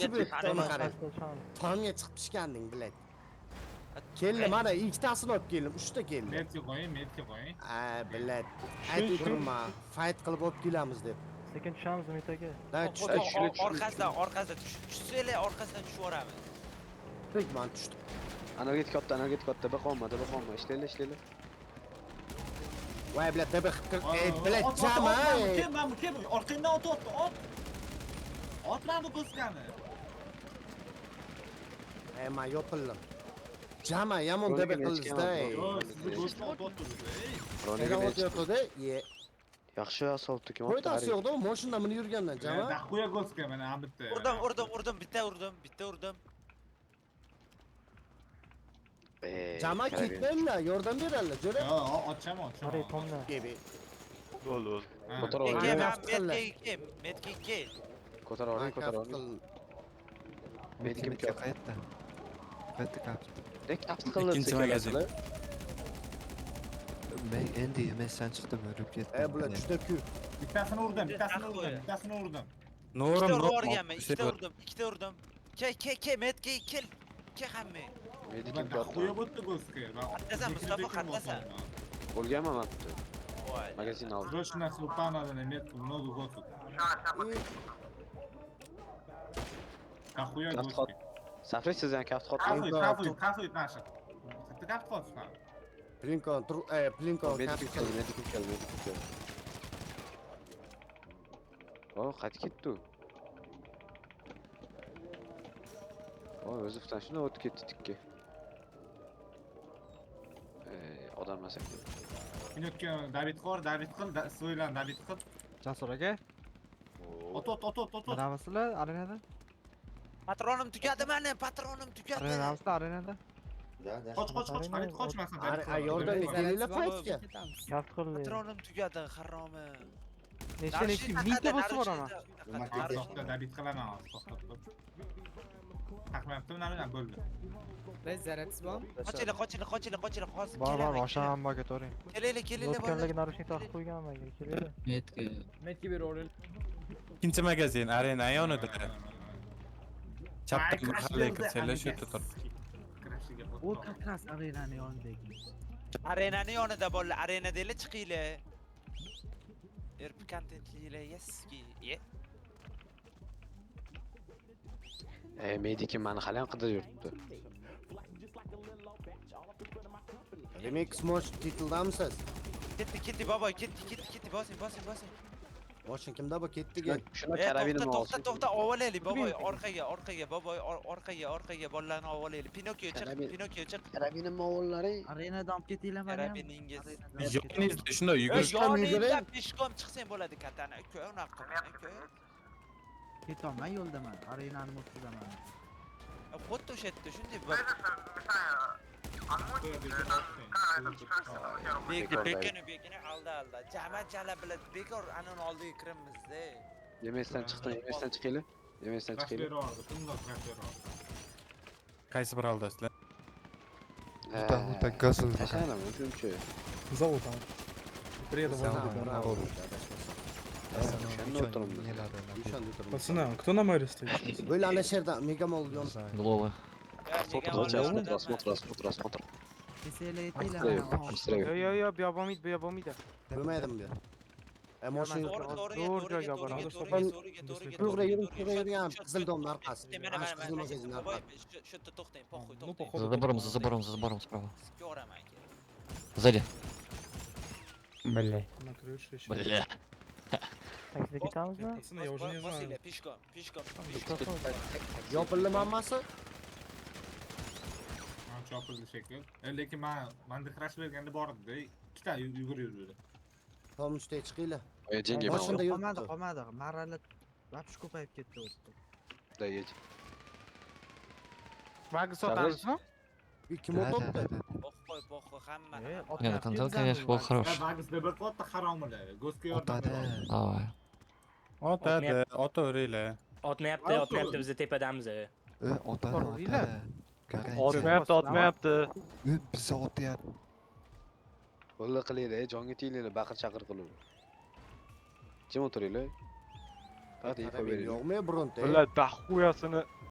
Tushib o'tdi, uni qarang. Tomga chiqib pishganding, блядь. Keldi, mana ikkitasini olib keldim, uchta keldi. Metga qo'ying, metga qo'ying. A, блядь. Ayt o'tirma, fight qilib olib kelamiz deb. Sekin tushamiz Umid aka. Da, tushdi. Orqasidan, orqasidan tushsanglar, orqasidan tushib yuboramiz. Tushdik, man tushdim. Energetik otdi, energetik otdi. Bir qolmadi, bir qolmadi. Ishlanglar, ishlanglar. Voy, блядь, DB qilib, ey, блядь, jama. Kim, mana bu kim? Orqangdan otyapti, ot. Otmadi go'skani. Ey, man yopildim. Jama, yomon DB qildingiz-da. ey. Yo'q, sizni go'skani otyapti bizni. Ey. Qayerdan otyapti-da? Ye. Yaxshi solibdi kim otdi? Foydasi yo'q-da, mashina minib yurgandan, jama. Daxuya go'ska mana ha bitta. Urdim, urdim, urdim, bitta urdim, bitta urdim. Jama ketmanglar, yordam beradilar, jo'ra. Yo'q, otchaman, otchaman. Qarang, tomda. Kebi. Bo'ldi, bo'ldi. Ko'tara Kel, oling. kel, Kaft qildi. metga kel, metga kel. Ko'tara oling, ko'tara oling. Medikim Metga kaft. qayerda? Qayerda kaft? Ne kaft qildi? Ikkinchi magazin. Men endi mesdan chiqdim, o'lib ketdim. E, bular juda ko'p. Bittasini urdim, bittasini urdim, bittasini urdim. Nurim, Ikkita urib Nurim. yuborganman, ikkita urdim, ikkita urdim. Kel, kel, kel, metga kel. Kel hamma. Medikim Daxuya kaft. bo'tdi go'ska. Qattasan, Mustafa, qattasan. Bo'lganmi man bitta? Voy. Magazin oldim. Срочно слупа надо на метку, много госук. Дохуя Kaft go'ska. xot. Safri sizdan kaft xot. Кафует, кафует, кафует наших. Ты kaft xotsan? Plinkon, tur, Plinkon Medikim kaft keldi, qildi. medikim keldi, medikim keldi. O, qayerga ketdi u? O, o'zi bilan shunday o'tib ketdi tikka. Odam emas ekan. Minutga David qor, David qil, svoylan David qil. Jasur aka, Ot, ot, ot, ot, ot. nimadamisizlar arenada? Patronim tugadi mani, patronim tugadi. Arenadamisizlar arenada? Qoch, qoch, qoch, David qoch, masalan, David A, yordamga kelinglar fightga. Kaft qildi. Patronim tugadi, haromi. Nechta nechta mingta bosib boraman. To'xta, David qilaman hozir, to'xtab tur. Taqmayapti, nima bo'ldi. Biz zaratsiz bormi? Qochinglar, qochinglar, qochinglar, qochinglar, hozir Bor bor, kelaman. oshaman bor, ketavering. Kelinglar, kelinglar bolalar. Lotkanlarga narushnik taqib qo'yganman, kelinglar. Metga. Metga berib. Ikkinchi magazin arena yonida. Chapdan mahallaga kirsanglar shu yerda turibdi. U как раз arenani yonidagi. Arenani yonida bolalar, arenadagilar chiqinglar. RP kontentlilar, yeski. Ye. Ey, medikim mani hali ham qidirib yuribdi. Remix mosh tituldamisiz? Ketdi, ketdi bobo, ketdi, ketdi, ketdi, bosing, bosing, bosing. Moshin kimda bu ketdi gel. Shuni E, to'xta, karabinimni to'xta, olsin. to'xta, ovolaylik bobo, orqaga, orqaga, bobo, orqaga, orqaga bolalarni ovolaylik. Pinokio chiq, Karabin. Pinokio chiq. Karabinimni ovullari. Arenadan olib ketinglar mani ham. Karabiningiz. Yoningizda shunday Ey, yugurish. yoningda peshkom chiqsang bo'ladi katana. Uka, unaqa qilma, uka. Ketolman yo'ldaman, arenani ustida-man. Xuddi o'sha yerda shunday bir Bekor bekini bekini alda alda. Jama jala bilan bekor anani oldiga kiramizda. Yemesdan chiqdim, yemesdan chiqinglar. Yemesdan Crash chiqinglar. berib oldi, kimdir crash berib oldi. Qaysi bir oldasizlar? Huta, huta, gazul. Tashlanam, shuncha. Золото. Приеду Bravo. O'shanda o'tiribmiz. Пацаны, а кто на мэре стоит? Bo'ldi, ana shu yerda Mega Mall yon. Glowy. Осмотр, осмотр, осмотр, осмотр. Kesanglar yetinglar. Быстрее, быстрее. Yo yo yo, bu yoq bo'lmaydi, bu yoq bo'lmaydi. Bo'lmaydimi bu yer? E, moshin To'g'ri, to'g'riga, Zo'r to'g'riga, joyga to'g'riga, boramiz. to'g'riga, to'g'riga, to'g'riga, To'g'ri yuring, to'g'riga, to'g'ri yurgan shu- qizil domni orqasi. Mana, Ana mana, shu qizil mana, magazinni bobo, orqasi. Shu yerda to'xtang, poxuy, Ну, to'xtang. походу. За забором, за забором, за забором справа. Ko'raman keyin. Сзади. Бля. На крыше еще. Бля. Taksida ketamizmi? Пацаны, я уже не знаю. Bosinglar, pishkom, pishkom, pishkom. Yopildimi hammasi? Mana chopildi shekil. Lekin men menda crash berganda bor edi. Ikkita yugurib yurdi. Tom ustiga chiqinglar. Oya, jengi man Moshinda Qolmadi, yuribdi. qolmadi. Marralar вообще ko'payib ketdi o'tdi. Да, едь. Vagi sotamizmi? Bu kim o'tibdi? Poxuy, poxuy, hammani. Не, ну контент, конечно, был хороший. Vagus deb qilyapti haromilar. Go'ska yordam Otadi. beradi. Давай. Otadi, otaveringlar. Otmayapti, otmayapti, biz tepadamiz. E, otadi, Boringlar. otadi. Garantiya. Otmayapti, otmayapti. E, bizni otyapti. Bo'ldi qilinglar, jonga teginglar, baqir chaqir qilib. Jim o'tiringlar. Hadi info Karabin beringlar. yo'qmi bironta? Блядь, дохуя sini.